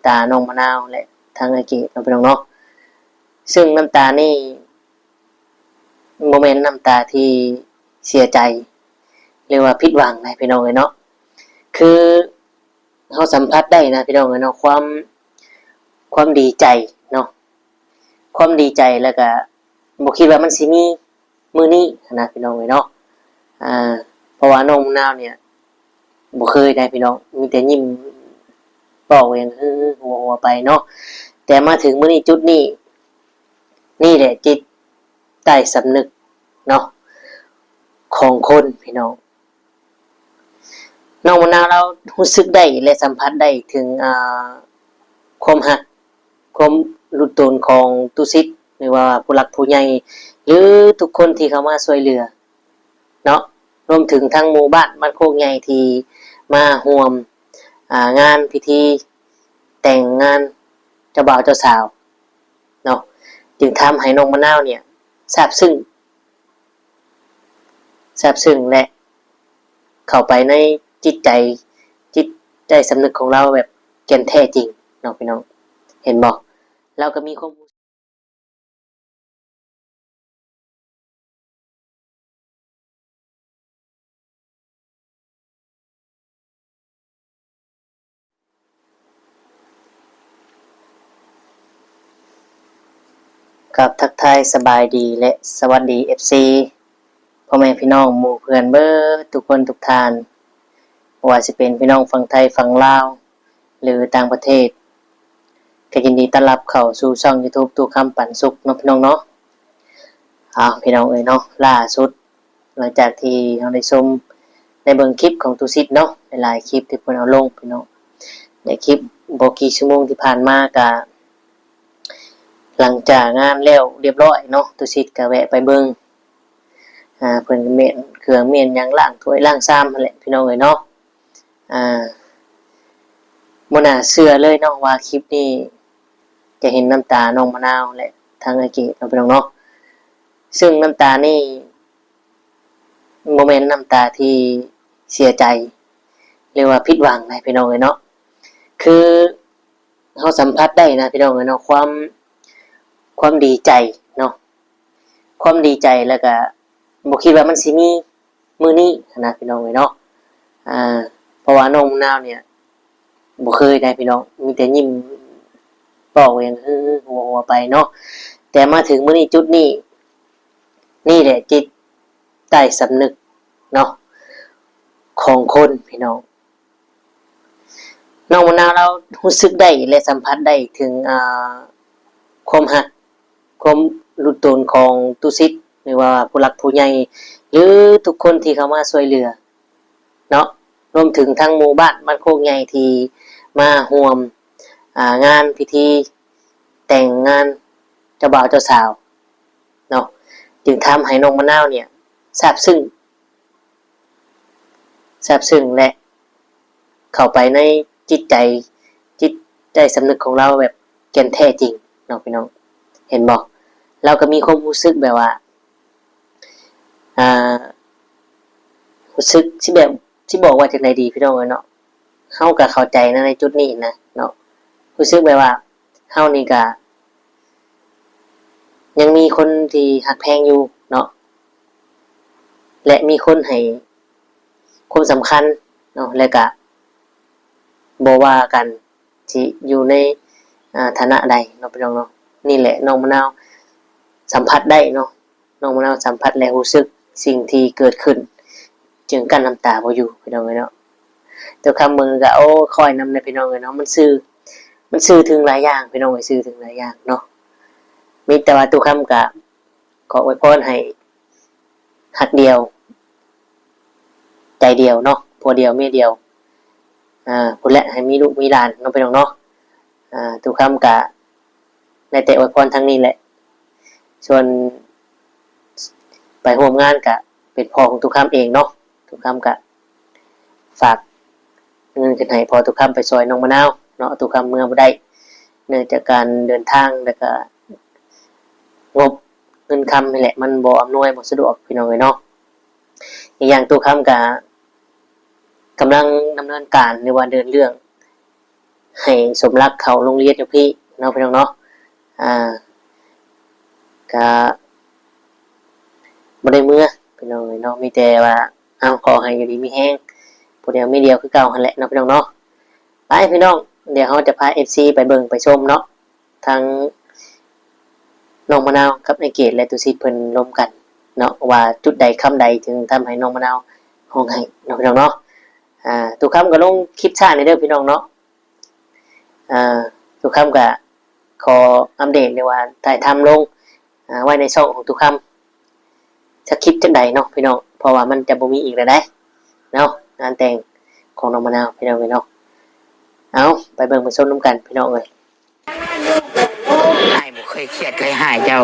ຕານ້ອງມະນາວ ແລະ ທາງອ້າຍເກດເນາະ ພີ່ນ້ອງເນາະ. ເຊິ່ງນ້ຳຕານີ້ບໍ່ແມ່ນນ້ຳຕາທີ່ເສຍໃຈ ຫຼືວ່າຜິດຫວັງນະ ພີ່ນ້ອງເອີຍເນາະ. ຄືເຮົາສຳຜັດໄດ້ນະ ພີ່ນ້ອງເອີຍເນາະ ຄວາມ ຄວາມດີໃຈເນາະ ຄວາມດີໃຈ ແລ້ວກະບໍ່ຄິດວ່າມັນຊິມີມື້ນີ້ຫັ້ນນະ ພີ່ນ້ອງເອີຍເນາະ. ອ່າ ເພາະວ່ານ້ອງມະນາວນີ້ບໍ່ເຄີຍໄດ້ພີ່ນ້ອງ ມີແຕ່ຍິ້ມປອກຫຍັງເຮີໆຫົວໆໄປເນາະ. ແຕ່ມາເຖິງມື້ນີ້ ຈຸດນີ້ ນີ້ແຫຼະຈິດໃຕ້ສຳນຶກເນາະ ຂອງຄົນພີ່ນ້ອງ. ນ້ອງມະນາວລາວຮູ້ສຶກໄດ້ ແລະ ສຳຜັດໄດ້ເຖິງ ອ່າ ຄວາມຮັກ ຄວາມລຸດໂຕນຂອງຕຸສິດ ຫຼືວ່າຜູ້ຫຼັກຜູ້ໃຫຍ່ ຫຼື ທຸກຄົນທີ່ເຂົ້າມາຊ່ວຍເຫຼືອເນາະ ລວມເຖິງທັງໝູ່ບ້ານບ້ານໂຄກໃຫຍ່ທີ່ມາຮ່ວມ ອ່າ ງານພິທີແຕ່ງງານເຈົ້າບ່າວເຈົ້າສາວເນາະ ຈຶ່ງທຳໃຫ້ນ້ອງມະນາວນີ້ຊາບຊຶ້ງ ຊາບຊຶ້ງ ແລະ ເຂົ້າໄປໃນຈິດໃຈ ຈິດໃຕ້ສຳນຶກຂອງລາວແບບແກ່ນແທ້ຈິງເນາະ ພີ່ນ້ອງ ເຫັນບໍ່? ລາວກໍມີຄວາມ ກາບທັກທາຍສະບາຍດີ ແລະ ສະຫວັດດີ ເອັຟຊີ ພໍ່ແມ່ພີ່ນ້ອງໝູ່ເພື່ອນເບິດທຸກຄົນທຸກທ່ານ, ບໍ່ວ່າຊິເປັນພີ່ນ້ອງຝັ່ງໄທ, ຝັ່ງລາວ ຫຼື ຕ່າງປະເທດ, ກໍຍິນດີຕ້ອນຮັບເຂົ້າສູ່ຊ່ອງຢູທູບຕູ້ຄຳປັນສຸກເນາະ ພີ່ນ້ອງເນາະ. ເອົາ ພີ່ນ້ອງເອີຍເນາະ, ລ່າສຸດ ຫຼັງຈາກທີ່ເຮົາໄດ້ຊົມ ໄດ້ເບິ່ງຄລິບຂອງຕຸສິດເນາະ, ຫຼາຍໆຄລິບທີ່ເພິ່ນເອົາລົງ ພີ່ນ້ອງ, ໃນຄລິບບໍ່ກີ່ຊົ່ວໂມງທີ່ຜ່ານມາ ກະ ຫຼັງຈາກງານແລ້ວລຽບຮ້ອຍເນາະ, ຕຸສິດກະແວະໄປເບິ່ງ ອ່າ ເພິ່ນກໍມ້ຽນເຄື່ອງມ້ຽນຫຍັງ ລ້າງຖ້ວຍລ້າງຊາມຫັ້ນແຫຼະ ພີ່ນ້ອງເອີຍເນາະ. ອ່າ ບໍ່ໜ້າເຊື່ອເລີຍເນາະວ່າຄລິບນີ້ຈະເຫັນນ້ຳຕານ້ອງມະນາວ ແລະ ທາງອ້າຍເກດເນາະ ພີ່ນ້ອງເນາະ. ເຊິ່ງນ້ຳຕານີ້ບໍ່ແມ່ນນ້ຳຕາທີ່ເສຍໃຈ ຫຼືວ່າຜິດຫວັງໃດ ພີ່ນ້ອງເອີຍເນາະ, ຄືເຮົາສຳຜັດໄດ້ນະ ພີ່ນ້ອງເອີຍເນາະ, ຄວາມ ຄວາມດີໃຈເນາະ, ຄວາມດີໃຈ ແລ້ວກະບໍ່ຄິດວ່າມັນຊິມີມື້ນີ້ຫັ້ນນະ ພີ່ນ້ອງເອີຍເນາະ. ອ່າ ເພາະວ່ານ້ອງມະນາວນີ້ບໍ່ເຄີຍໄດ້ ພີ່ນ້ອງ, ມີແຕ່ຍິ້ມປອກຫຍັງເຮີໆຫົວໆໄປເນາະ, ແຕ່ມາເຖິງມື້ນີ້ ຈຸດນີ້ ນີ້ແຫຼະຈິດໃຕ້ສຳນຶກເນາະ ຂອງຄົນ ພີ່ນ້ອງ. ນ້ອງມະນາວລາວຮູ້ສຶກໄດ້ ແລະ ສຳຜັດໄດ້ເຖິງ ອ່າ ຄວາມຮັກ ຄວາມລຸດໂຕນຂອງຕຸສິດ ຫຼືວ່າຜູ້ຫຼັກຜູ້ໃຫຍ່ ຫຼື ທຸກຄົນທີ່ເຂົ້າມາຊ່ວຍເຫຼືອເນາະ, ລວມເຖິງທັງໝູ່ບ້ານບ້ານໂຄກໃຫຍ່ທີ່ມາຮ່ວມ ອ່າ ງານພິທີແຕ່ງງານເຈົ້າບ່າວເຈົ້າສາວເນາະ, ຈຶ່ງທຳໃຫ້ນ້ອງມະນາວນີ້ຊາບຊຶ້ງ ຊາບຊຶ້ງ ແລະ ເຂົ້າໄປໃນຈິດໃຈ ຈິດໃຕ້ສຳນຶກຂອງລາວແບບແກ່ນແທ້ຈິງເນາະ ພີ່ນ້ອງ, ເຫັນບໍ່? ລາວກໍມີຄວາມຮູ້ສຶກແບບວ່າ ອ່າ ຮູ້ສຶກຊິແບບ ຊິບອກວ່າຈັ່ງໃດດີ ພີ່ນ້ອງເອີຍເນາະ, ເຮົາກໍເຂົ້າໃຈນະ ໃນຈຸດນີ້ນະເນາະ, ຮູ້ສຶກແບບວ່າ ເຮົານີ້ກະຍັງມີຄົນທີ່ຮັກແພງຢູ່ເນາະ ແລະ ມີຄົນໃຫ້ຄວາມສຳຄັນເນາະ, ແລະ ກະບໍ່ວ່າກັນຊິຢູ່ໃນ ອ່າ ຖານະໃດເນາະ ພີ່ນ້ອງເນາະ. ນີ້ແຫຼະນ້ອງມະນາວສຳຜັດໄດ້ເນາະ, ນ້ອງມະນາວສຳຜັດ ແລະ ຮູ້ສຶກສິ່ງທີ່ເກີດຂຶ້ນ ຈຶ່ງກັ້ນນ້ຳຕາບໍ່ຢູ່ ພີ່ນ້ອງເອີຍເນາະ. ຕຸຄຳເບິ່ງກະ ໂອ້ ຄ່ອຍນຳແດ່ ພີ່ນ້ອງເອີຍເນາະ, ມັນສື່ ມັນສື່ເຖິງຫຼາຍຢ່າງ ພີ່ນ້ອງເອີຍ, ສື່ເຖິງຫຼາຍຢ່າງເນາະ. ມີແຕ່ວ່າຕຸຄຳກະຂໍອວຍພອນໃຫ້ຮັກດຽວໃຈດຽວເນາະ, ຜົວດຽວເມຍດຽວ ອ່າ ພຸ້ນແຫຼະ ໃຫ້ມີລູກມີຫຼານເນາະ ພີ່ນ້ອງເນາະ. ອ່າ ຕຸຄຳກະໄດ້ແຕ່ອວຍພອນທາງນີ້ແຫຼະ, ສ່ວນໄປຮ່ວມງານກະເປັນພໍ່ຂອງຕຸຄຳເອງເນາະ, ຕຸຄຳກະຝາກເງິນຂຶ້ນໃຫ້ພໍ່ຕຸຄຳໄປຊ່ອຍນ້ອງມະນາວເນາະ. ຕຸຄຳເມືອບໍ່ໄດ້ ເນື່ອງຈາກການເດີນທາງ ແລ້ວກະງົບເງິນຄຳນີ້ແຫຼະ ມັນບໍ່ອຳນວຍ ບໍ່ສະດວກ ພີ່ນ້ອງເອີຍເນາະ. ອີກຢ່າງຕຸຄຳກະກຳລັງດຳເນີນການ ຫຼືວ່າເດີນເລື່ອງ ໃຫ້ສົມຫຼັກເຂົ້າໂຮງຮຽນຢູ່ພີ້ເນາະ ພີ່ນ້ອງເນາະ. ອ່າ ກະບໍ່ໄດ້ເມືອ ພີ່ນ້ອງເອີຍເນາະ ມີແຕ່ວ່າ ເອົາ ຂໍໃຫ້ຢູ່ດີມີແຮງ ຜູ້ດຽວເມຍດຽວຄືເກົ່າຫັ້ນແຫຼະເນາະ ພີ່ນ້ອງເນາະ. ໄປ ພີ່ນ້ອງ ດຽວເຮົາຈະພາເອັຟຊີໄປເບິ່ງໄປຊົມເນາະ ທັງນ້ອງມະນາວກັບອ້າຍເກດ ແລະ ຕຸສິດເພິ່ນລົມກັນເນາະ ວ່າຈຸດໃດຄຳໃດເຖິງທຳໃຫ້ນ້ອງມະນາວຮ້ອງໄຫ້ເນາະ ພີ່ນ້ອງເນາະ. ອ່າ ຕຸຄຳກໍລົງຄລິບຊ້າແດ່ເດີ ພີ່ນ້ອງເນາະ. ອ່າ ຕຸຄຳກໍຂໍອັບເດດ ຫຼືວ່າຖ່າຍທຳລົງ ອ່າ ໄວ້ໃນຊ່ອງຂອງຕຸຄຳ ຈັກຄລິບຈັກໃດເນາະ ພີ່ນ້ອງ ເພາະວ່າມັນຈະບໍ່ມີອີກແລ້ວເດ້ເນາະ ງານແຕ່ງຂອງນ້ອງມະນາວ ພີ່ນ້ອງເອີຍເນາະ. ເອົາ ໄປເບິ່ງໄປຊົມນຳກັນ ພີ່ນ້ອງເອີຍ. ອ້າຍບໍ່ເຄີຍຄຽດເຄີຍຮ້າຍເຈົ້າ,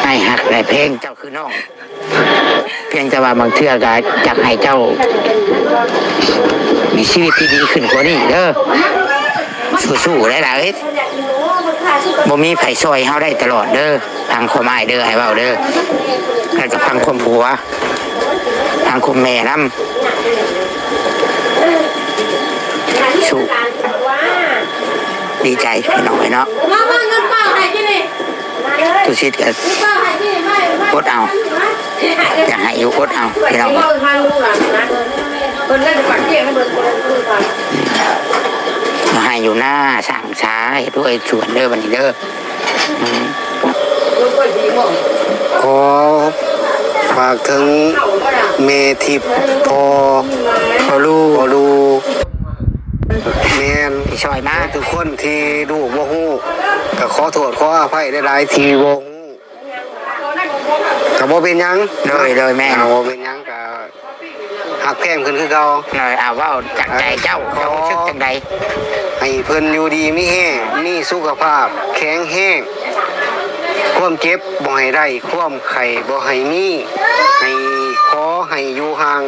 ອ້າຍຮັກແລະແພງເຈົ້າຄືນ້ອງ. ພຽງແຕ່ວ່າບາງເທື່ອກໍຢາກໃຫ້ເຈົ້າມີຊີວິດທີ່ດີຂຶ້ນກວ່ານີ້ເດີ. ສູ້ໆ ຫຼາຍໆ ບໍ່ມີໃຜຊ່ອຍເຮົາໄດ້ຕະຫຼອດເດີ. ຟັງຄວາມອ້າຍເດີ ອ້າຍເວົ້າເດີ. ແລ້ວກໍຟັງຄວາມຜົວ ທາງຄຸນແມ່ນຳ. ສູ້. ດີໃຈພີ່ນ້ອງເອີຍເນາະ. ຕຸສິດກໍອົດເອົາ. ຢາກໃຫ້ຢູ່ ອົດເອົາ ພີ່ນ້ອງ. ໃຫ້ຢູ່ນາສ້າງສາ ເຮັດຮົ້ວເຮັດສວນເດີ ບັດນີ້ເດີ. ອືມ ຂໍຝາກເຖິງແມ່ທິບ ພໍ່ ພໍ່ລູ ພໍ່ລູ ແມ່ນ ທີ່ຊ່ອຍມາ. ທຸກຄົນທີ່ລູກບໍ່ຮູ້ ກໍຂໍໂທດຂໍອະໄພຫຼາຍໆ ທີ່ບໍ່ຮູ້ ກໍບໍ່ເປັນຫຍັງ. ໂດຍ ໂດຍ ແມ່ນ ບໍ່ເປັນຫຍັງ ກໍ ຮັກແພງເພິ່ນຄືເກົ່າ. ເອີ ເອົາ ເວົ້າຈາກໃຈເຈົ້າ ເຈົ້າຮູ້ສຶກຈັ່ງໃດ? ໃຫ້ເພິ່ນຢູ່ດີມີແຮງ ມີສຸຂະພາບແຂງແຮງ, ຄວາມເຈັບບໍ່ໃຫ້ໄດ້ ຄວາມໄຂ້ບໍ່ໃຫ້ມີ, ໃຫ້ ຂໍໃຫ້ຢູ່ຫ່າງ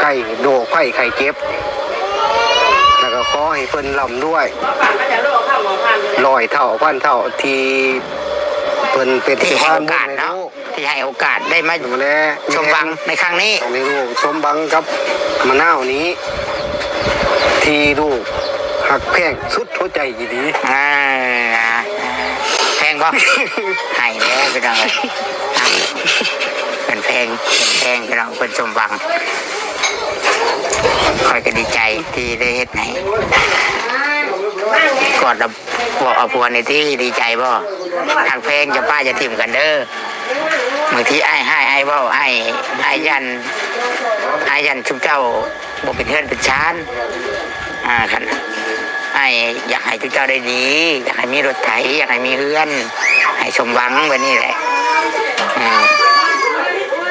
ໄກໂລກໄພໄຂ້ເຈັບ, ແລ້ວກໍຂໍໃຫ້ເພິ່ນລ່ຳລວຍຮ້ອຍເທົ່າພັນເທົ່າ ທີ່ເພິ່ນເປັນ ທີ່ໃຫ້ໂອກາດເນາະ ສະພານບຸນໃຫ້ລູກ ທີ່ໃຫ້ໂອກາດໄດ້ມາ ແລະ ສົມຫວັງໃນຄັ້ງນີ້ ໃຫ້ລູກສົມຫວັງກັບມະນາວນີ້ ທີ່ລູກຮັກແພງສຸດຫົວໃຈອີ່ຫຼີ. ອ່າ ແພງບໍ່? ໃຫ້ແລ້ວ ພີ່ນ້ອງເອີຍ. ເພິ່ນແພງ ເພິ່ນແພງ ພີ່ນ້ອງ ເພິ່ນສົມຫວັງ. ຂ້ອຍກໍດີໃຈທີ່ໄດ້ເຮັດໃຫ້ ກອດລະ ເວົ້າເອົາຜົວນີ້ຕິ ດີໃຈບໍ່? ຮັກແພງ ຢ່າປະຢ່າຖິ້ມກັນເດີ. ບາງທີອ້າຍຮ້າຍ ອ້າຍເວົ້າ ອ້າຍ ອ້າຍຢ້ານ ອ້າຍຢ້ານຊຸມເຈົ້າບໍ່ເປັນເຮືອນເປັນຊານ. ອ່າ ຄັນອ້າຍຢາກໃຫ້ຊຸມເຈົ້າໄດ້ດີ ຢາກໃຫ້ມີລົດໄຖ ຢາກໃຫ້ມີເຮືອນ ໃຫ້ສົມຫວັງແບບນີ້ແຫຼະ. ອືມ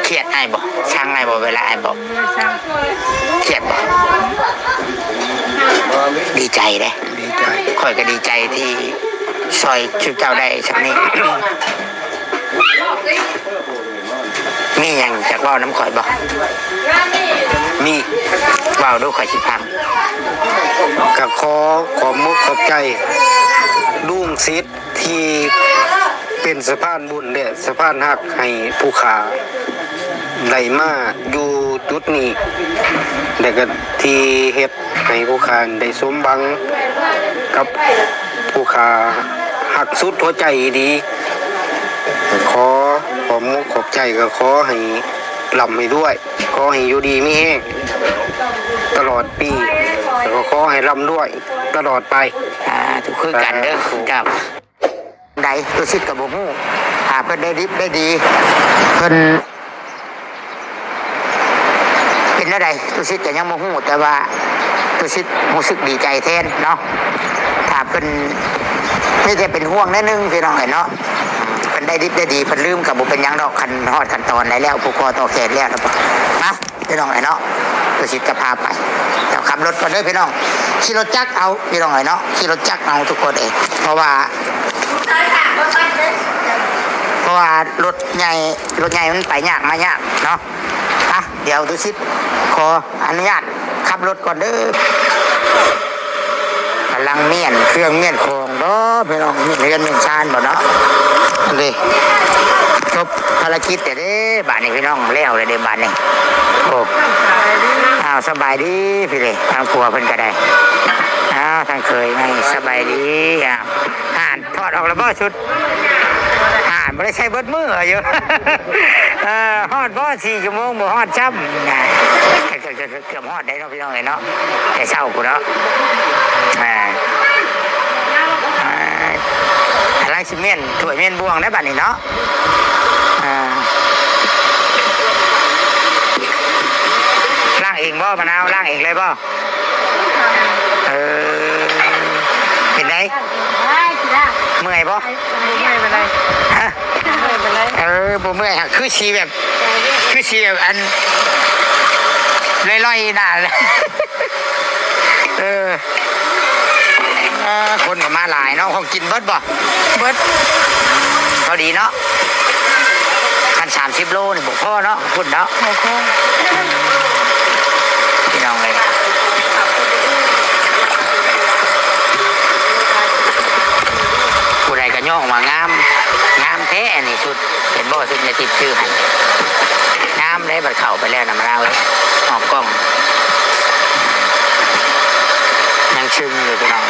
ຄຽດອ້າຍບໍ່? ຊັງອ້າຍບໍ່ ເວລາອ້າຍບອກ? ບໍ່ໄດ້ຊັງ. ຄຽດບໍ່? ດີໃຈເດ້. ດີໃຈ. ຂ້ອຍກໍດີໃຈທີ່ຊ່ອຍຊຸມເຈົ້າໄດ້ສ່ຳນີ້. ມີຫຍັງຢາກເວົ້ານຳຂ້ອຍບໍ່? ມີ. ເວົ້າດູ ຂ້ອຍຊິຟັງ. ກໍຂໍຂອບມຸກຂອບໃຈລຸງສິດ ທີ່ເປັນສະພານບຸນ ແລະ ສະພານຮັກໃຫ້ຜູ້ຂ້າໄດ້ມາຢູ່ຈຸດນີ້ ແລະ ກໍທີ່ເຮັດໃຫ້ຜູ້ຂ້າໄດ້ສົມຫວັງກັບຜູ້ຂ້າຮັກສຸດຫົວໃຈອີ່ຫຼີ. ຂໍຂອບມຸກຂອບໃຈ ກໍຂໍໃຫ້ລ່ຳໃຫ້ລວຍ ຂໍໃຫ້ຢູ່ດີມີແຮງຕະຫຼອດປີ ແລ້ວກໍຂໍໃຫ້ລ່ຳລວຍຕະຫຼອດໄປ. ສາທຸ ຄືກັນເດີ ສາທຸ ເຈົ້າ. ໃດ ຕຸສິດກໍບໍ່ຮູ້ ຖ້າເພິ່ນໄດ້ດິບໄດ້ດີ ເພິ່ນເປັນແນວໃດ ຕຸສິດກໍຍັງບໍ່ຮູ້ ແຕ່ວ່າຕຸສິດຮູ້ສຶກດີໃຈແທນເນາະ. ຖ້າເພິ່ນ ມີແຕ່ເປັນຫ່ວງແນວໜຶ່ງ ພີ່ນ້ອງເອີຍເນາະ. ເພິ່ນໄດ້ດິບໄດ້ດີ ເພິ່ນລືມກໍບໍ່ເປັນຫຍັງດອກ ຄັນຮອດຂັ້ນຕອນໃດແລ້ວ ຜູກຄໍຕໍ່ແຂນແລ້ວ ນະ ພີ່ນ້ອງເອີຍເນາະ. ຄືຊິຈະພາໄປ ເຈົ້າຂັບລົດກ່ອນເດີພີ່ນ້ອງ. ຂີ່ລົດຈັກເອົາພີ່ນ້ອງເອີຍເນາະ ຂີ່ລົດຈັກເອົາທຸກຄົນເອີຍ ເພາະວ່າ ເພາະວ່າລົດໃຫຍ່ ລົດໃຫຍ່ມັນໄປຍາກມາຍາກເນາະ. ອ່ະ ດຽວຕຸສິດຂໍອະນຸຍາດຂັບລົດກ່ອນເດີ. ກຳລັງມ້ຽນເຄື່ອງມ້ຽນຂອງ ບໍ່ພີ່ນ້ອງ ເຮືອນເປັນຊານບໍ່ເນາະ. ອັນນີ້ ຈົບພາລະກິດແລ້ວເດ້ ບາດນີ້ພີ່ນ້ອງ ແລ້ວແລ້ວເດ້ບາດນີ້. ໂອ້ ອ້າວ ສະບາຍດີພີ່ເດ້ ທາງຜົວເພິ່ນກໍໄດ້. ອ້າວ ທາງເຂີຍໃໝ່ ສະບາຍດີ. ອ້າວ ອ່ານ ຖອດອອກແລ້ວບໍ່ຊຸດ? ອ່ານ ບໍ່ໄດ້ໃສ່ເບິດມື້ຢູ່. ເອີ ຮອດບໍ່ ສີ່ຊົ່ວໂມງ ບໍ່ຮອດຊ້ຳນະ. ເກືອບຮອດໄດ້ເນາະ ພີ່ນ້ອງເອີຍເນາະ ແຕ່ເຊົ້າພຸ້ນເນາະ. ອ່າ ອ່າ ກຳລັງຊິມ້ຽນຖ້ວຍມ້ຽນບ່ວງແລ້ວບັດນີ້ເນາະ. ອ່າ ລ້າງເອງບໍ່ມະນາວ? ລ້າງເອງເລີຍບໍ່? ເອີ ເປັນໃດ? ເມື່ອຍບໍ່? ບໍ່ເມື່ອຍປານໃດ. ຮະ? ບໍ່ເມື່ອຍປານໃດ. ເອີ ບໍ່ເມື່ອຍ ຄືຊິແບບ ຄືຊິແບບອັນ ລອຍໆໜ້າ. ເອີ ເອີ ຄົນກໍມາຫຼາຍເນາະ. ຂອງກິນເບິດບໍ່? ເບິດ. ພໍດີເນາະ ຄັນສາມສິບໂລນີ້ບໍ່ພໍເນາະ ພຸ້ນເນາະ. ບໍ່ພໍ. ພີ່ນ້ອງເອີຍ ຜູ້ໃດກໍຍ້ອງວ່າງາມ ງາມແທ້ອັນນີ້ຊຸດ. ເຫັນບໍ່ ຊຸດແມ່ທິບຊື້ໃຫ້ ງາມເດ້. ບັດເຂົ້າໄປແລ້ວນະມະນາວເອີຍ ອອກກ້ອງ ຍັງຊຶງຢູ່ພີ່ນ້ອງ.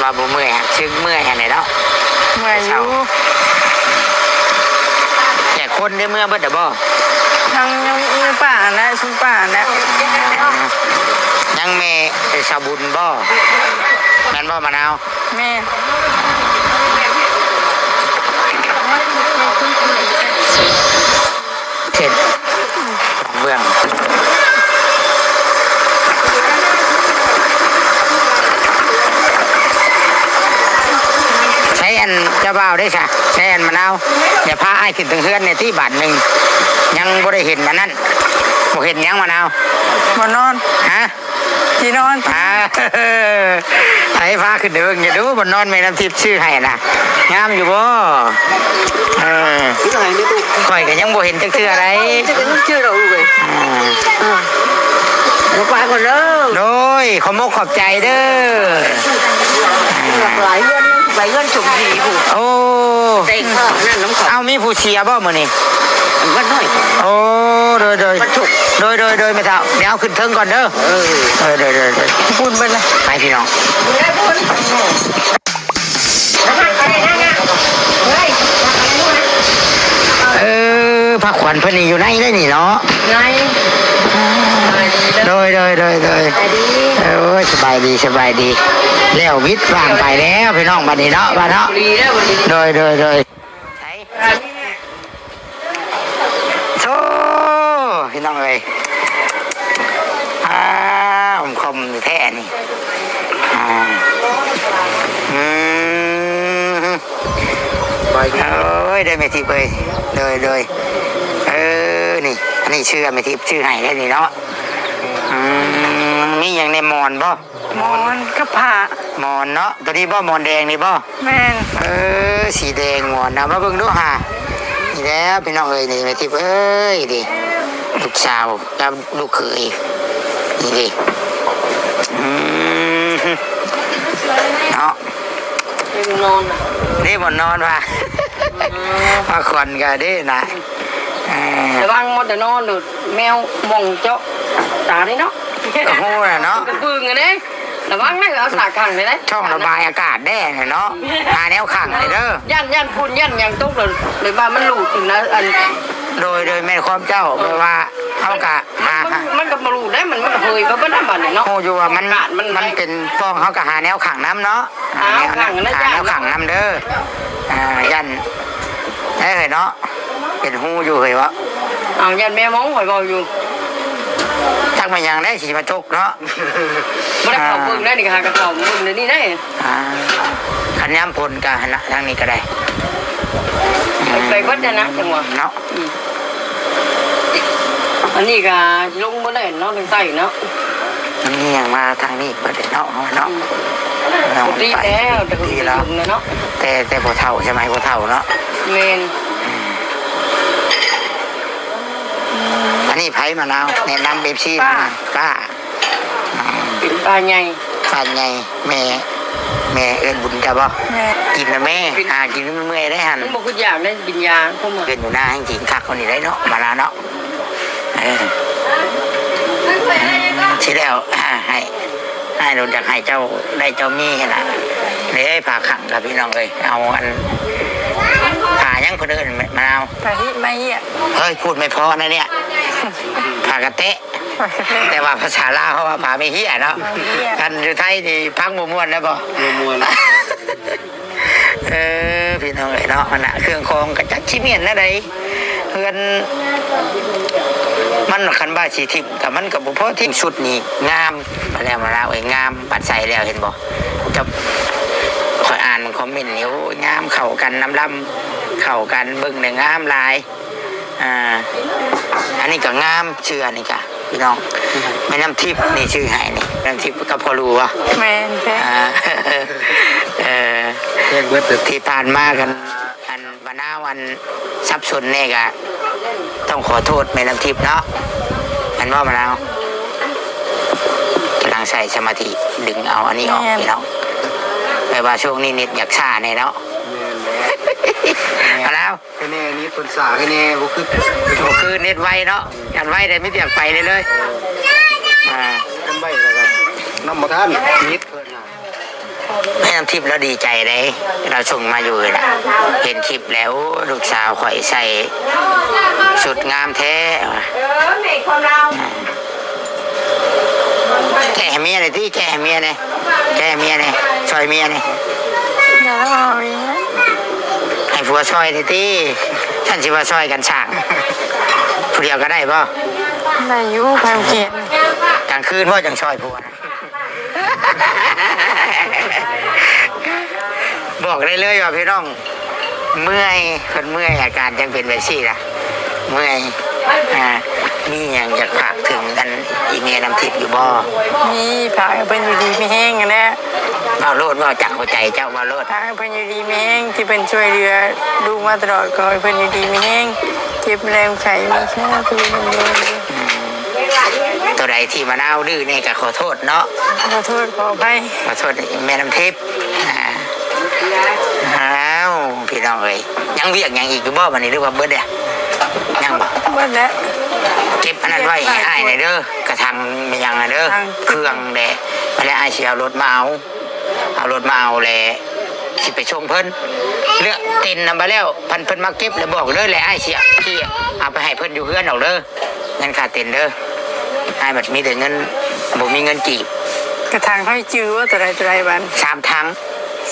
ວ່າບໍ່ເມື່ອຍ ຊຶງເມື່ອຍຫັ້ນແຫຼະເນາະ. ເມື່ອຍຢູ່. ແຕ່ຄົນໄດ້ເມືອເບິດແລ້ວບໍ່? ຍັງ ຍັງຢູ່ປ່າຫັ້ນແຫຼະ ຊຸມປ່າຫັ້ນແຫຼະ. ຍັງແມ່ສາວບຸນບໍ່? ແມ່ນບໍ່ມະນາວ? ແມ່ນ. ເຮັດສອງເບື້ອງ. ໃຊ້ອັນເຈົ້າບ່າວເດ້ຊະ ໃຊ້ອັນມະນາວ ຢ່າພາອ້າຍຂຶ້ນເທິງເຮືອນແດ່ຕິບາດໜຶ່ງ. ຍັງບໍ່ໄດ້ເຫັນອັນນັ້ນ ບໍ່ເຫັນຫຍັງມະນາວ. ບໍ່ນອນ. ຮະ? ທີ່ນອນ. ອ່າ ໃຫ້ພາຂຶ້ນໄປເບິ່ງຢູ່ດູ ບ່ອນນອນແມ່ນ້ຳທິບຊື້ໃຫ້ນະ ງາມຢູ່ບໍ່? ເອີ ຄືໃຫ້ແມ່ຕູ້ ຂ້ອຍກໍຍັງບໍ່ເຫັນຈັກເທື່ອໃດ. ຈະເປັນຊື່ດອກລູກເອີຍ. ອ່າ ເອີ ມາປາກ່ອນເດີ. ໂດຍ ຂອບມົກຂອບໃຈເດີ. ຫຼາກຫຼາຍເຮືອນ ໄປເຮືອນສົມศຣີພຸ້ນ. ໂອ້ ແຕ່ງພາບນັ້ນນຳເຂົາ. ເອົ້າ ມີຜູ້ເສຍບໍ່ມື້ນີ້? ວັດນ້ອຍ. ໂອ້ ໂດຍ ໂດຍ ວັດທຸກ. ໂດຍ ໂດຍ ໂດຍ ແມ່ເຖົ້າ ດຽວເອົາຂຶ້ນເທິງກ່ອນເດີ. ເອີ ເອີ ໂດຍ ໂດຍ ໂດຍ ພຸ້ນເບິດລະ ໄປພີ່ນ້ອງ. ເອີ ພະຂວັນເພິ່ນນີ້ຢູ່ໃນເດ້ນີ້ເນາະ. ໃນ. ໂດຍ ໂດຍ ໂດຍ ໂດຍ ສະບາຍດີ. ເອີ ສະບາຍດີ ສະບາຍດີ. ແລ້ວວິດວາງໄປແລ້ວພີ່ນ້ອງ ບັດນີ້ເນາະ ວ່າເນາະ. ໂດຍ ໂດຍ ໂດຍ. ໂອ້ ພີ່ນ້ອງເອີຍ ອ່າ ອອມຄອມແທ້ນີ້. ອ່າ ອືມ ໂອ້ຍ ໄດ້ແມ່ທິບເອີຍ. ໂດຍ ໂດຍ ເອີ ນີ້ ອັນນີ້ເສື້ອແມ່ທິບຊື້ໃຫ້ໄດ້ນີ້ເນາະ. ອືມ ມີຫຍັງແດ່ ໝອນບໍ່? ໝອນກັບຜ້າ. ໝອນເນາະ ໂຕນີ້ບໍ່ ໝອນແດງນີ້ບໍ່? ແມ່ນ. ເອີ ສີແດງໝອນນະ ມາເບິ່ງດູຫາ. ນີ້ແຫຼະພີ່ນ້ອງເອີຍ ນີ້ແມ່ທິບເອີຍ ນີ້ລູກສາວກັບລູກເຂີຍ ນີ້ເດ້. ອືມ ເນາະ ເປັນນອນ ນີ້ບ່ອນນອນວ່າ ອືມ ພັກຜ່ອນກໍເດ້ນະ. ເອີ ລະວັງໝົດແຕ່ນອນໂດດ ແມວມອງເຈາະຕານີ້ເນາະ. ກໍຮູ້ແຫຼະເນາະ ກະປຶ້ງອັນນີ້ ລະວັງເດີ ເອົາສາກຂັງໄດ້ເດ້. ຊ່ອງລະບາຍອາກາດແດ່ເນາະ ຫາແນວຂັງໄດ້ເດີ. ຢ້ານ ຢ້ານຝຸ່ນຢ້ານຫຍັງຕົກ ເລີຍ ເລີຍວ່າມັນຫຼູດຂຶ້ນນະ ອັນ ໂດຍ ໂດຍ ແມ່ນຄວາມເຈົ້າ ເອີ ແບບວ່າເຮົາກະຫາ ມັນ ມັນກໍບໍ່ຫຼູດໄດ້ ມັນ ມັນກໍເຜີຍໄປເບິດນະບັດນີ້ເນາະ. ຮູ້ຢູ່ວ່າມັນ ອາກາດມັນ ມັນເປັນປ່ອງ ເຮົາກໍຫາແນວຂັງນຳເນາະ. ຫາແນວ ຫາແນວຂັງນຳເດີ. ອ່າ ຢ້ານ ເອີຍເນາະ ເປັນຮູຢູ່ເຮີ້ຍເວາະ. ເອົາ ຢ້ານແມວມອງ ຂ້ອຍເວົ້າຢູ່ ຈັກແມ່ນຫຍັງໄດ໋ ຊິມາຈົກເນາະ. ບໍ່ໄດ້ເຂົ້າເບິ່ງໄດ໋ນີ້ ກໍຫາກໍເຂົ້າເບິ່ງດຽວນີ້ໄດ໋. ອ່າ ຄັນຍາມຝົນກໍຫັ້ນນະ ທາງນີ້ກໍໄດ້ ໄປເບິດຫັ້ນນະ ຈັງຫວະເນາະ. ອືມ ອັນນີ້ກໍລົງບໍ່ໄດ້ເນາະ ທາງໃຕ້ເນາະ. ມັນມີຫຍັງມາທາງນີ້ເບິດເນາະ ເຮົາເນາະ. ອືມ ເຮົາ ປົກກະຕິແລ້ວ ແຕ່ເພິ່ນ ແຕ່ ແຕ່ຜູ້ເຖົ້າ ສະໄໝຜູ້ເຖົ້າເນາະ. ແມ່ນ. ອືມ ອັນນີ້ໃຜມານາວ ແນະນຳເອັຟຊີ ປ້າ ປ້າ. ອືມ ເປັນປ້າໃຫຍ່ ປ້າໃຫຍ່ ແມ່ ແມ່ເອີ້ນບຸນເຈົ້າບໍ່? ແມ່ ກິນນະແມ່ ຫາກິນເມື່ອຍໄດ້ຫັ້ນ ມັນບໍ່ຄືຢາກໄດ້ກິນຢາ ເອີ້ນຢູ່ນາແຮ່ງກິນຄັກກວ່ານີ້ໄດ້ເນາະ ມາລາເນາະ. ເອີ ຊິແລ້ວ ໃຫ້ ໃຫ້ ໃຫ້ລົງຈາກໃຫ້ເຈົ້າໄດ້ເຈົ້າມີຫັ້ນນະ. ເດ້ ຜ້າຂັງກັບພີ່ນ້ອງເອີຍ ເອົາອັນ ຜ້າຫຍັງເພິ່ນເອີ້ນ ມະນາວ? ຜ້າຫິໄມ້ເຫຍ ເຮີ້ຍ ພູດໄມ່ພໍນະເນຍ ຜ້າກະແຕະ ແຕ່ວ່າພາສາລາວເຮົາວ່າຜ້າໄມ້ເຫຍເນາະ. ຄັນຢູ່ໄທນີ້ຟັງບໍ່ມ່ວນແລ້ວບໍ່? ບໍ່ມ່ວນ. ເອີ ພີ່ນ້ອງເອີຍເນາະ ອັນນະ ເຄື່ອງຂອງກະຈັກຊິແມ່ນແນວໃດ ເຮືອນມັນ ຄັນວ່າຊິຖິ້ມກະມັນກະບໍ່ພໍຖິ້ມ. ຊຸດນີ້ງາມ ມາແລ້ວ ມາລາວເອີຍ ງາມ ບັດໃສ່ແລ້ວເຫັນບໍ່? ເຈົ້າ ຂ້ອຍອ່ານຄອມເມັນນີ້ ໂອ້ຍ ງາມ ເຂົ້າກັນນຳລຳ ເຂົ້າກັນ ເບິ່ງແລ້ວງາມຫຼາຍ. ອ່າ ອັນນີ້ກະງາມ ເສື້ອນີ້ກະ ພີ່ນ້ອງ ແມ່ນ້ຳທິບນີ້ຊື້ໃຫ້ນີ້ ແມ່ນ້ຳທິບກັບພໍ່ຫຼູ່ຫວາ? ແມ່ນແທ້ ອ່າ ເອີ ແພງເບິດເລີຍ ທີ່ຜ່ານມາກັນ ອັນ ມະນາວ ອັນ ສັບສົນແດ່ກະ ຕ້ອງຂໍໂທດແມ່ນ້ຳທິບເນາະ ແມ່ນບໍ່ ມະນາວ? ກຳລັງໃຊ້ສະມາທິດຶງເອົາອັນນີ້ອອກ ແມ່ນ ພີ່ນ້ອງ ແປວ່າຊ່ວງນີ້ເນັດຢາກຊ້າແດ່ເນາະ. ແມ່ນແຫຼະ ມະນາວ ແຄ່ແນ່ນິດເພິ່ນສາ ແຄ່ແນ່ ບໍ່ຄື ບໍ່ຄືເນັດໄວເນາະ ຄັນໄວໄດ້ມີແຕ່ຢາກໄປເລີຍເລີຍ. ອ່າ ຄັນໄວແລ້ວກໍນຳບໍ່ທັນ ນິດເພິ່ນນະ. ແມ່ນ້ຳທິບລາວດີໃຈເດ້ ລາວສົ່ງມາຢູ່ນີ້ລະ ເຫັນຄລິບແລ້ວ ໂອ້ ລູກສາວຂ້ອຍໃສ່ຊຸດງາມແທ້ວ່າ. ເອີ ແມ່ຄວາມລາວ ແກະໃຫ້ເມຍໜ່ອຍຕິ ແກະໃຫ້ເມຍແດ່ ແກະໃຫ້ເມຍແດ່ ຊ່ອຍເມຍແດ່. ຢ່າເວົ້າອີກ ໃຫ້ຜົວຊ່ອຍແດ່ຕິ ຊັ້ນຊິວ່າຊ່ອຍກັນສ້າງ ຜູ້ດຽວກໍໄດ້ບໍ່? ໄດ້ຢູ່ ພາມກຽດ ກາງຄືນບໍ່ຈັ່ງຊ່ອຍຜົວນະ. ບອກໄດ້ເລີຍວ່າພີ່ນ້ອງ ເມື່ອຍ ເພິ່ນເມື່ອຍ ອາການຈັ່ງເປັນແບບຊີ້ລະ ເມື່ອຍ. ອ່າ ມີຫຍັງຢາກຝາກເຖິງອັນອີເມນ້ຳທິບຢູ່ບໍ່? ມີ ຝາກໃຫ້ເພິ່ນຢູ່ດີມີແຮງຫັ້ນແຫຼະ. ເວົ້າໂລດ ເວົ້າຈາກຫົວໃຈເຈົ້າ ເວົ້າໂລດ. ຝາກໃຫ້ເພິ່ນຢູ່ດີມີແຮງ ທີ່ເພິ່ນຊ່ວຍເຫຼືອລູກມາຕະຫຼອດ ຂໍໃຫ້ເພິ່ນຢູ່ດີມີແຮງ ເຈັບແລງໄຂ້ມີແຄ່ຜູ້ດຳລົງຢູ່. ອືມ ໂຕໃດທີ່ມະນາວດື້ແດ່ກໍຂໍໂທດເນາະ ຂໍໂທດຂໍອະໄພ ຂໍໂທດແມ່ນ້ຳທິບ. ອ່າ ອ້າວ ພີ່ນ້ອງເອີຍ ຍັງວຽກຫຍັງອີກຢູ່ບໍ່ບັດນີ້ ຫຼືວ່າເບິດແລ້ວ? ຍັງບໍ່? ເບິດແລ້ວ. ເກັບອັນນັ້ນໄວ້ໃຫ້ອ້າຍແດ່ເດີ ກະຖັງແມ່ນຫຍັງນະເດີ ເຄື່ອງແດ່ ແລ້ວອ້າຍຊິເອົາລົດມາເອົາ ເອົາລົດມາເອົາແລ້ວຊິໄປສົ່ງເພິ່ນ ເລືອກເຕັນນຳໄປແລ້ວ ຄັນເພິ່ນມາເກັບແລ້ວບອກເດີ ແລ້ວອ້າຍຊິ ຊິເອົາໄປໃຫ້ເພິ່ນຢູ່ເຮືອນດອກເດີ. ເງິນຄ່າເຕັນເດີ ອ້າຍບັດມີແຕ່ເງິນ ບໍ່ມີເງິນກີບ. ກະຖັງໃຫ້ຈື່ວ່າໂຕໃດໂຕໃດບັດ? ສາມຖັງ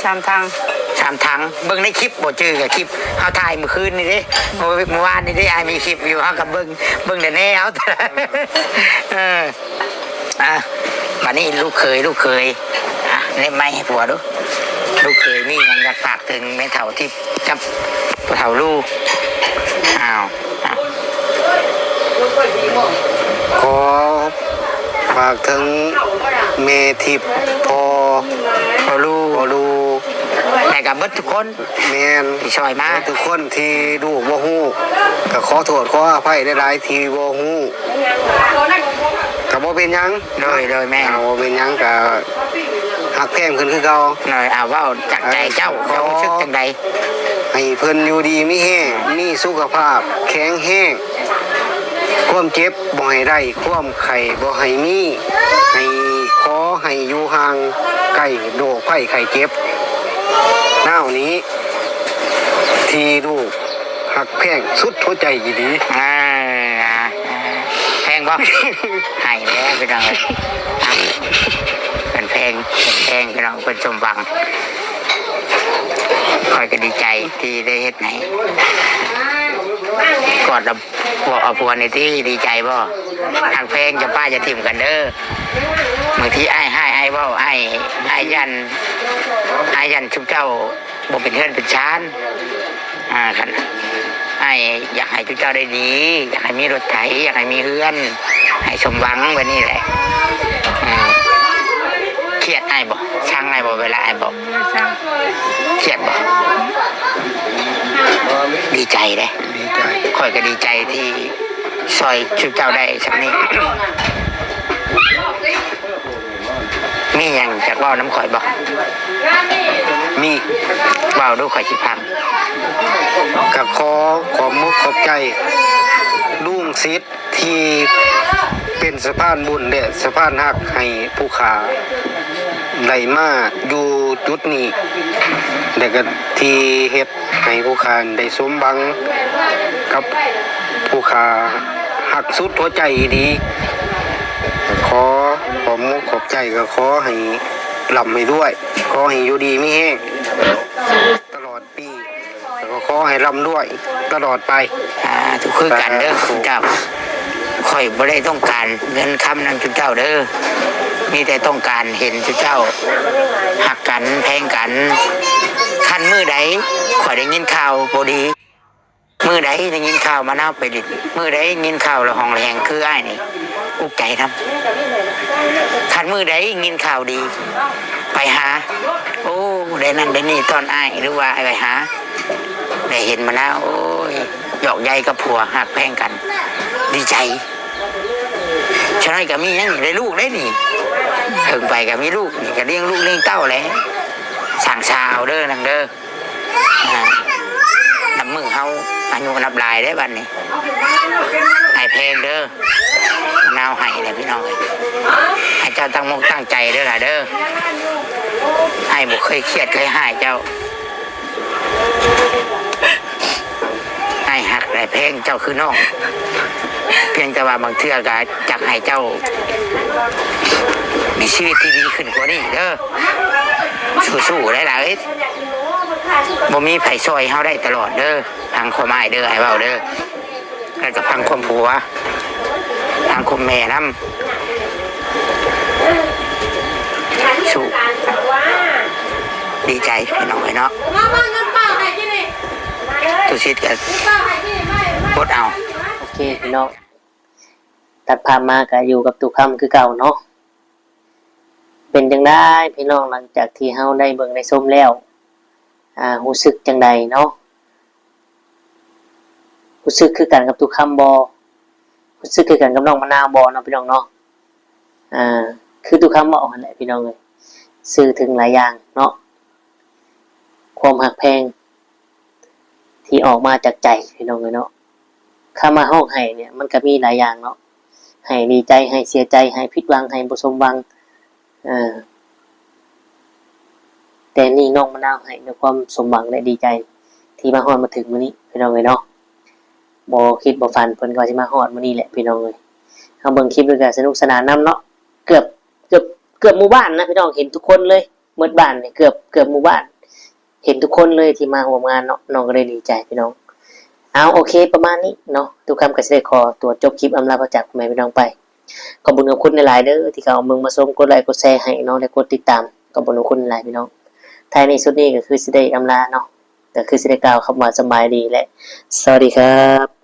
ສາມຖັງ ສາມຖັງ. ເບິ່ງໃນຄລິບບໍ່ຈື່ ກະຄລິບເຮົາຖ່າຍມື້ຄືນນີ້ເດ້ ມື້ ມື້ວານນີ້ເດ້ ອ້າຍມີຄລິບຢູ່ ເຮົາກະເບິ່ງ ເບິ່ງແຕ່ແນວ ເອີ. ອ່ະ ບາດນີ້ລູກເຂີຍ ລູກເຂີຍ ອ່ະ ເນັບໄມໃຫ້ຜົວດູ ລູກເຂີຍມີຫຍັງຢາກຝາກເຖິງແມ່ເຖົ້າທິບກັບພໍ່ເຖົ້າລູ? ອ້າວ ອ້າວ ຂໍຝາກເຖິງແມ່ທິບ ພໍ່ ພໍ່ລູ ພໍ່ລູ ແລ້ວກະເບິດທຸກຄົນ ແມ່ນ ທີ່ຊ່ອຍມາ ເບິດທຸກຄົນທີ່ລູກບໍ່ຮູ້ ກະຂໍໂທດຂໍອະໄພຫຼາຍໆທີ່ບໍ່ຮູ້ ກະບໍ່ເປັນຫຍັງ. ໂດຍ ໂດຍ ແມ່ນ ເອົາ ບໍ່ເປັນຫຍັງ ກະຮັກແພງເພິ່ນຄືເກົ່າ. ໂດຍ ເອົາ ເວົ້າຈາກໃຈເຈົ້າ ເຈົ້າຮູ້ສຶກຈັ່ງໃດ? ໃຫ້ເພິ່ນຢູ່ດີມີແຮງ ມີສຸຂະພາບແຂງແຮງ ຄວາມເຈັບບໍ່ໃຫ້ໄດ້ ຄວາມໄຂ້ບໍ່ໃຫ້ມີ ໃຫ້ ຂໍໃຫ້ຢູ່ຫ່າງໄກໂລກໄພໄຂ້ເຈັບ ນາວນີ້ ທີ່ລູກຮັກແພງສຸດຫົວໃຈອີ່ຫຼີ. ເອີ ແພງບໍ່? ໃຫ້ແລ້ວພີ່ນ້ອງເອີຍ ເພິ່ນແພງ ເພິ່ນແພງພີ່ນ້ອງ ເພິ່ນສົມຫວັງ ຂ້ອຍກະດີໃຈທີ່ໄດ້ເຮັດໃຫ້ ກອດລະ ບອກເອົາຜົວນີ້ຕິ ດີໃຈບໍ່? ຮັກແພງ ຢ່າປະຢ່າຖິ້ມກັນເດີ ບາງທີອ້າຍຮ້າຍ ອ້າຍເວົ້າ ອ້າຍ ອ້າຍຢ້ານ ອ້າຍຢ້ານຊຸມເຈົ້າບໍ່ເປັນເຮືອນເປັນຊານ. ອ່າ ຄັນອ້າຍຢາກໃຫ້ຊຸມເຈົ້າໄດ້ດີ ຢາກໃຫ້ມີລົດໄຖ ຢາກໃຫ້ມີເຮືອນ ໃຫ້ສົມຫວັງແບບນີ້ແຫຼະ. ອືມ ຄຽດອ້າຍບໍ່? ຊັງອ້າຍບໍ່ ເວລາອ້າຍບອກ? ບໍ່ໄດ້ຊັງ. ຄຽດບໍ່? ດີໃຈເດ້ ດີໃຈ ຂ້ອຍກະດີໃຈທີ່ຊ່ອຍຊຸມເຈົ້າໄດ້ຊ່ຳນີ້. ມີ ມີຫຍັງຢາກເວົ້ານຳຂ້ອຍບໍ່? ມີ ເວົ້າດູ ຂ້ອຍຊິຟັງ. ກໍຂໍຂອບມຸກຂອບໃຈລຸງສິດ ທີ່ເປັນສະພານບຸນ ແລະ ສະພານຮັກໃຫ້ຜູ້ຂ້າໄດ້ມາຢູ່ຈຸດນີ້ ແລະ ກໍທີ່ເຮັດໃຫ້ຜູ້ຂ້າໄດ້ສົມຫວັງກັບຜູ້ຂ້າຮັກສຸດຫົວໃຈອີ່ຫຼີ. ຂໍຂອບມຸກຂອບໃຈ ກໍຂໍໃຫ້ລ່ຳໃຫ້ລວຍ ຂໍໃຫ້ຢູ່ດີມີແຮງຕະຫຼອດ ປີ ແລ້ວກໍຂໍໃຫ້ລ່ຳລວຍຕະຫຼອດໄປ. ສາທຸ ຄືກັນເດີ ສາທຸ ເຈົ້າ. ຂ້ອຍບໍ່ໄດ້ຕ້ອງການເງິນຄຳນຳເຈົ້າເດີ ມີແຕ່ຕ້ອງການເຫັນເຈົ້າຮັກກັນແພງກັນ. ຄັນມື້ໃດຂ້ອຍໄດ້ຍິນຂ່າວບໍ່ດີ ມື້ໃດໄດ້ຍິນຂ່າວມະນາວໄປດິນ ມື້ໃດຍິນຂ່າວລະຫອງລະແຫງຄືອ້າຍນີ້ ອຸກໃຈນຳ. ຄັນມື້ໃດຍິນຂ່າວດີ ໄປຫາ ໂອ້ ໄດ້ນັ້ນໄດ້ນີ້ຕ້ອນອ້າຍ ຫຼືວ່າໄປຫາ ໄດ້ເຫັນມະນາວ ໂອ້ຍ ຢອກໃຢກັບຜົວ ຮັກແພງກັນ ດີໃຈ. ຊະນັ້ນກໍມີຫຍັງ ໄດ້ລູກໄດ້ນີ້ ເຖິງໄປກໍມີລູກນີ້ ກໍລ້ຽງລູກລ້ຽງເຕົ້າແຫຼະ. ສ້າງສາເອົາເດີນາງເດີ. ອາ ນັບມື້ເຮົາອາຍຸນັບຫຼາຍເດ້ບັດນີ້ ອ້າຍແພງເດີ. ນາວໃຫ້ແຫຼະພີ່ນ້ອງເອີຍ ໃຫ້ເຈົ້າຕັ້ງມົກຕັ້ງໃຈເດີຫຼາເດີ ອ້າຍບໍ່ເຄີຍຄຽດເຄີຍຮ້າຍເຈົ້າ ອ້າຍຮັກແລະແພງເຈົ້າຄືນ້ອງ ພຽງແຕ່ວ່າບາງເທື່ອກໍຢາກໃຫ້ເຈົ້າມີຊີວິດທີ່ດີຂຶ້ນກວ່ານີ້ເດີ. ສູ້ໆ ຫຼາຍໆ ບໍ່ມີໃຜຊ່ອຍເຮົາໄດ້ຕະຫຼອດເດີ ຟັງຄວາມອ້າຍເດີ ອ້າຍເວົ້າເດີ ແລ້ວກໍຟັງຄວາມຜົວ ຟັງຄວາມແມ່ນຳ. ສູ້ ດີໃຈພີ່ນ້ອງເອີຍເນາະ ຕຸສິດກໍອົດເອົາ. ໂອເຄພີ່ນ້ອງ ຕັດພາບມາກໍຢູ່ກັບຕູ້ຄຳຄືເກົ່າເນາະ. ເປັນຈັ່ງໃດພີ່ນ້ອງ ຫຼັງຈາກທີ່ເຮົາໄດ້ເບິ່ງໄດ້ຊົມແລ້ວ ອາ ຮູ້ສຶກຈັ່ງໃດເນາະ? ຮູ້ສຶກຄືກັນກັບຕູ້ຄຳບໍ່? ຮູ້ສຶກຄືກັນກັບນ້ອງມະນາວບໍ່ເນາະພີ່ນ້ອງເນາະ? ອາ ຄືຕູ້ຄຳເວົ້າຫັ້ນແຫຼະພີ່ນ້ອງເອີຍ ສື່ເຖິງຫຼາຍຢ່າງເນາະ ຄວາມຮັກແພງ ທີ່ອອກມາຈາກໃຈພີ່ນ້ອງເອີຍເນາະ. ຄຳວ່າຮ້ອງໄຫ້ເນຍ ມັນກໍມີຫຼາຍຢ່າງເນາະ ໄຫ້ດີໃຈ ໄຫ້ເສຍໃຈ ໄຫ້ຜິດຫວັງ ໄຫ້ບໍ່ສົມຫວັງ ເອີ ແຕ່ນີ້ນ້ອງມະນາວໄຫ້ດ້ວຍຄວາມສົມຫວັງ ແລະ ດີໃຈທີ່ມາຮອດມາເຖິງມື້ນີ້ພີ່ນ້ອງເອີຍເນາະ. ບໍ່ຄິດບໍ່ຝັນເພິ່ນກໍຊິມາຮອດມື້ນີ້ແຫຼະພີ່ນ້ອງເອີຍ. ເຮົາເບິ່ງຄລິບນີ້ກໍສະໜຸກສະໜານນຳເນາະ ເກືອບ ເກືອບ ເກືອບໝູ່ບ້ານນະພີ່ນ້ອງ ເຫັນທຸກຄົນເລີຍ. ໝົດບ້ານນີ້ ເກືອບ ເກືອບໝູ່ບ້ານ ເຫັນທຸກຄົນເລີຍທີ່ມາຮ່ວມງານເນາະ ນ້ອງກໍເລີຍດີໃຈພີ່ນ້ອງ. ເອົາ ໂອເຄ ປະມານນີ້ເນາະ ຕູ້ຄຳກໍຊິໄດ້ຂໍຕົວຈົບຄລິບອຳລາພາຈາກພໍ່ແມ່ພີ່ນ້ອງໄປ. ຂອບບຸນຂອບຄຸນຫຼາຍໆເດີ ທີ່ເຂົ້າມາເບິ່ງມາຊົມ ກົດໄລກົດແຊໃຫ້ເນາະ ແລະ ກົດຕິດຕາມ. ຂອບບຸນຂອບຄຸນຫຼາຍພີ່ນ້ອງ. ທ້າຍນີ້ສຸດນີ້ກໍຄືຊິໄດ້ອຳລາເນາະ ກໍຄືຊິໄດ້ກ່າວຄຳວ່າສະບາຍດີ ແລະ ສະຫວັດດີຄັບ.